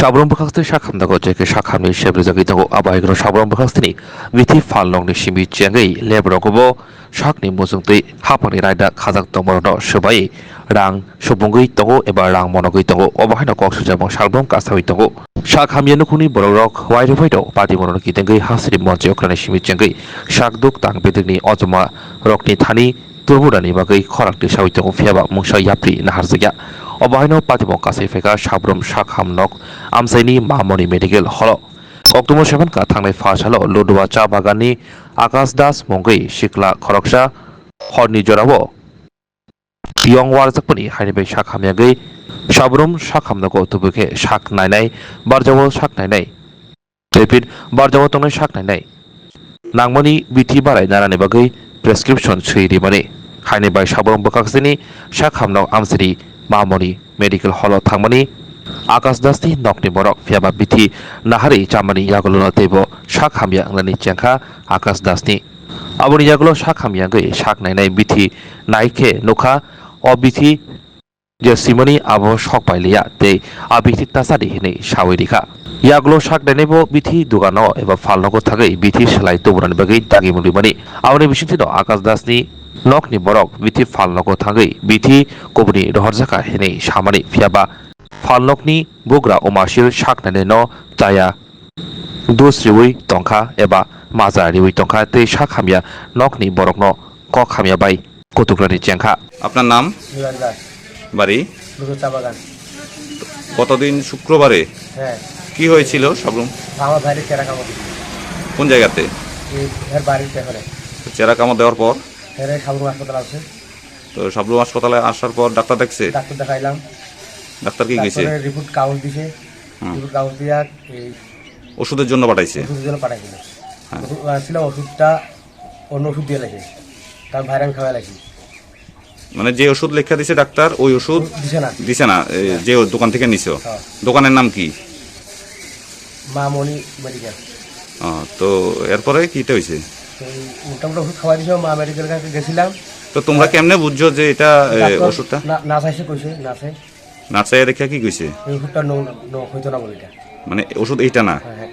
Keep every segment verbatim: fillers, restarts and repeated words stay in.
Sabrum bwkhakstwi sak hamdago je khe sak hamni sep rijagwi tongo. Abo hai kheno sabrum bwkhakstwini bithi phalnokni simi chengwi lebrokbo sakni muchungtwi haphangni raida khajak tongmarokno swbai rang supungwi tongo eba rang monogwi tongo. Obo haino kok swijak bang salbrum kasawi tongo. Sak hamya nukhungni borokrok wairwi phaito patimono kitengwi hasri monche okrani simi chengwi sak duk tang bedekni ojoma rokni thani tuburanni bagwi khorang tisawi tongo, phiyaba mungsa yapri naharjakya. Obo haino patimo kasai phaikha sabrum sak hamnok amchaini mamoni medical holo. Oktober seven ka thangnai pha salo Ludua cha baganni Akash Das mungwi sikla khoroksa horni jorao yong warjakmani haini bai sak hamyagwi sabrum sak hamnogo tubukhe sak nainai barjao sak nainai. Repeat, barjao tongnai sak nainai. Nangmani bithi barai narani bagwi prescription swi rimani. Haini bai sabrum bwkhaksini sak hamnok amsiri mamoni medical holo thangmani Akash Dasni nokni borok phiyaba bithi nahari chamani yagulono teibo sak hamya wngnani chengkha Akash Dasni. Aboni yagulo sak hamya wngwi sak nainai bithi nai khe nukha o bithi je simani abo sok pai liya tei a bithi tachadi hinwi sawi rikha. Yagulo sak nainai bo bithi dugano eba phalnogo thangwi bithi swlai tuburanni bagwi dagi mungrimani. Aboni bisingtwi no Akash Dasni nokni borok bithi phalnogo thangwi bithi kubuni rohorjakha hinwi samani, phiyaba phalnokni bugra Umasil sak nainai no chaya dus riwi tongkha eba maja riwi tongkha tei sak hamya nokni borokno kok hamya bai kutukrani chengkha. আপনার নাম? মিলন দাস, বাড়ি? লুজো চা বাগান। কতদিন শুক্রবারে হ্যাঁ। কি হয়েছিল সব রুম? আমার ভাইরে চেরা কামড় দিছিল। কোন জায়গাতে? এই এর বাড়ির পেছনে। তো চেরা কামড় দেওয়ার পর? এর সাবরুম হাসপাতাল আছে। তো সাবরুম হাসপাতালে আসার পর ডাক্তার দেখছে? ডাক্তার দেখাইলাম। ডাক্তার কি কইছে? ডাক্তারের রিপোর্ট কাগজ দিছে। হুম। রিপোর্ট কাগজ দিয়া এই ওষুধের জন্য পাঠাইছে? ওষুধের জন্য পাঠাইছিল। হ্যাঁ। ওষুধ, আহ, ছিল ওষুধটা অন্য ওষুধ দিয়ে লাগছে। তার ভাইরে আমি খাওয়াই লাগছি। মানে যে ওষুধ লেখা দিছে ডাক্তার, ওই ওষুধ দিছে না। দিছে না, এ, হ্যাঁ। যে ও দোকান থেকে নিছো? হ্যাঁ। দোকানের নাম কি? মা মণি মেডিকেল। ও, তো এরপরে কিটা হইছে? তো এই মোটামুটি ওষুধ খাওয়াই দিছে, মা মেডিকেল কাছে গেছিলাম। তো তোমরা হ্যাঁ। কেমনে বুঝছো যে এটা, এ, ডাক্তার ওষুধটা? না, না চাইছে কইছে, না চাই। না চাইয়া দেখে কি কইছে? এই ওষুধটা ন-, ন-, হইতো না বলে এটা। মানে ওষুধ এইটা না? হ্যাঁ, হ্যাঁ।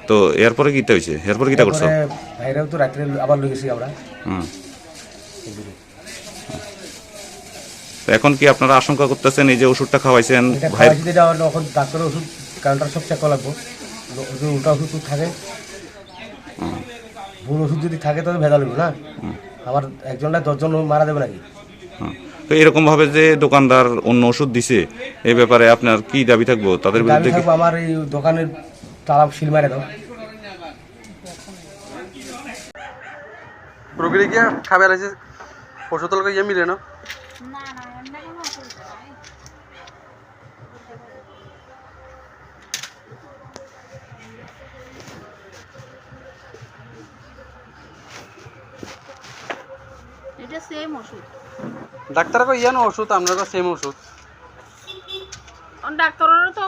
তো এরপরে কিটা হইছে? এরপরে কিটা করছো? এরপরে ভাইরাও তো রাত্রে আবার লই গেছি আমরা। হুম। এদিকে। তো এখন কি আপনারা আশঙ্কা করতেছেন এই যে ওষুধটা খাওয়াইছেন এটা ভাইয়ের? খাওয়াইছি যেটা হলো এখন ডাক্তারের ওষুধ কাউন্টার সব চেক করা লাগবো। ও-, ওষুধ, ওটা ওষুধ তো থাকে। হুম। ভুল ওষুধ যদি থাকে তাহলে ভেজাল হইব না? হুম। আবার একজন না দশজন মারা যাবে নাকি? হুম। তো এরকম ভাবে যে দোকানদার অন্য ওষুধ দিছে, এই ব্যাপারে আপনার কি দাবি থাকবো? তাদের দাবি বিরুদ্ধে কি থাকবো আমার এই দোকানের তালা সিল মারে দাও। রোগীরে গিয়া খাবে লাগছে, পশু তলকে ইয়ে মিলে না? না, না, এমনি কোনো অসুবিধা নাই। এটা সেম ওষুধ। ডাক্তার কো ইয়ানো ওষুধ, আপনার কো সেম ওষুধ। ডাক্তারেরও তো